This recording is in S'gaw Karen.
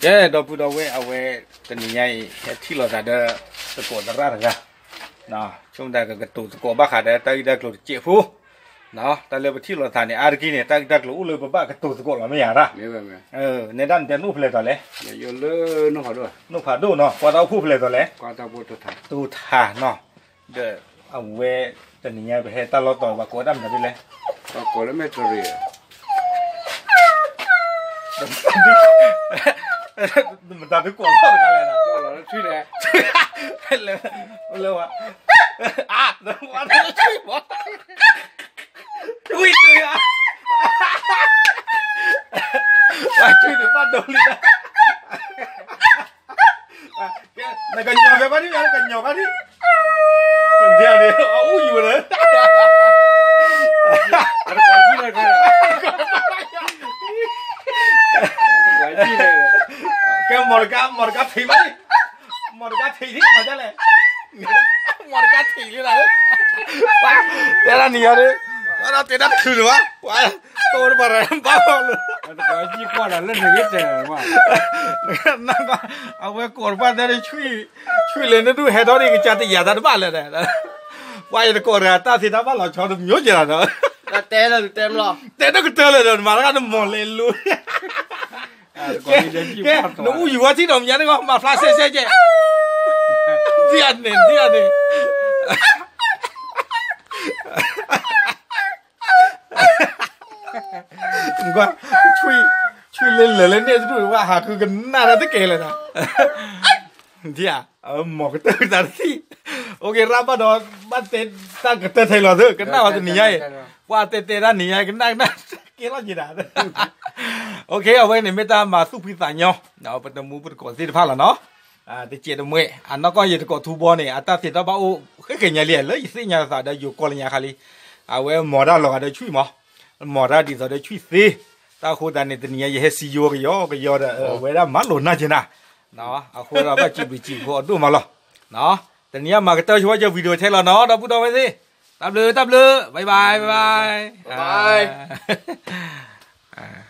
ကဲ ဒီပုၢ်ဒီဝဲၢ် အဝဲ တနံၤညါအံၤ ဟဲထံၣ်လိာ်သးဒီး သကိးသရၣ်တဂၤ, ဆိကမိၣ်တၢ်ကကတိၤသကိးဘၣ်ဃးဒီး တၢ်ဂ့ၢ်တၢ်ကျိၤတစဲးဖိ, တၢ်လၢပထံၣ်လိာ်သးန့ၣ် အါတက့ၢ်န့ၣ် တၢ်ဂ့ၢ်တၢ်ကျိၤအိၣ်လၢပဘၣ်ကတိၤသကိးလီၤ မ့ၢ်ယၤတၢ်, နဲဒၣ်နတဲနအိၣ်ဖဲလဲၣ်တီၤလဲၣ်, နိၣ်ဖးဒိၣ်နီၤ ကွၢ်တၢ်အိၣ်ဖှိၣ်ဖဲလဲၣ်တီၤလဲၣ်, တိၤထးနီၤ, ဒီးအဝဲ တနံၤညါပဟဲတၢ်လီၢ်တီၤ ပှၤကိးတၢ်မနုၤဒ်လဲၣ်, ပှၤကိးလၢမဲၢ်တရံး မတၤဒုးကိးထီၣ်တခါလဲၣ်, လၢဝဲ အါ ဝဲ ဝံၤဒုးယၤ ဝဲ ဆွံဒုးဘၣ်ဒိလံ, နကညီၤဖဲဘၣ်ဒံး နကညီၤဘၣ်ဒံး, ဒ်န့ၣ် အအူယူၤလၢ ကဲ မီၢ်တကါ မီၢ်တကါထံးဘၣ်ဒံး, မီၢ်တကါထံးဒံး မၤဒ်လဲၣ်, မီၢ်တကါထံးလံလီၤ, တဲဒၣ်နံၤညါဒ်, တဲဒၣ်တချုးန့ၣ်ဘၣ်, ပှၤ တိၢ်တပၤရၤဘၣ်လီၤလၢ ကွၢ်လၢနဂ့ၤတဲဘၣ်, အဝဲကိးတပၤတဲဒ် ဆွံလဲၤနဒူၣ်ဟဲထီၣ်ဒ် ကစၢ်တယာ်သးတဘၣ်လဲၣ်ဒီး, ပှၤယတကိးတဂၤ တၢ်သ့တၢ်ဘၣ်လီၤဆီတမျိုးကဲလီၤဒီး, တဲဒၣ်ကတၢၢ်လၢဒီး နမၤတၢ်ကနမီၢ်လဲၤလိၤ ကဲ နအူယူၤဝဲထံၣ်ဒီးမညါန့ၣ် မၤဖျါဆဲးဆဲးကဲ, ဒ်အန့ၣ် ဒ်အန့ၣ် ကွၢ် ဆွံ ဆွံလၢလၢာ်လၢန့ၣ်တဒူၣ် ဝဲဟးဃုကနၣ်ဒီးတကဲလၢာ်နီၤ, ဒ်အ မီၢ်ကတၢၢ်တၢ်တထံၣ်, အိၣ်က့ၤရၣ်ဘၣ်ဒီး ဘၣ်တဲတၢ်ကတၢၢ်ထဲလီၤသၢ ကနၣ်ဝဲတနံၤညါအံၤ, ပှၤတဲတဲတၢ်နံၤညါအံၤ ကနၣ်ကနၣ်ကဲလီၤက့ၤဒၣ်, အိၣ်က့ၤ အဝဲန့ၣ်မ့ၢ်တၢ်မၤသူၣ်ဖှံသးညီ ပတမူပတကိးသ့ၣ်တဖၣ်လီၤနီၤ, တစဲးတမှဲ အနီၢ်ကီၢ်ယတကိးထူဘီန့ၣ် အတၢ်သ့တၢ်ဘၣ်အိၣ်ဃဲဃဲညါလံ လၢယသ့ၣ်ညါသးဒီးယိၤကီၢ်လၢညါခါလံ, အဝဲမီၢ်တၢ်လီၤဂာ်ဒီးဆွံမီၢ်, မီၢ်တၢ်ဒ်သိးဒီးဆွံသ့, တၢ်အဃိသတးန့ၣ် တနံၤညါယဟဲစံယိကယီကယီဒီး အဝဲဒၣ်မၤလိာ်နၢ်က့ၤနၤ, အဃိဒီးဘၣ်စံးဘျုးစံးဖှိၣ်အဒိၣ်မးလီၤ, တနံၤညါမၤကတၢၢ်ဆိဝဲက video ထဲလီၤနီၤ ဒီပုၢ်ဒီဝဲၢ်သ့ၣ်, တၢ်ဘျုးတၢ်ဘျုး bye bye bye bye.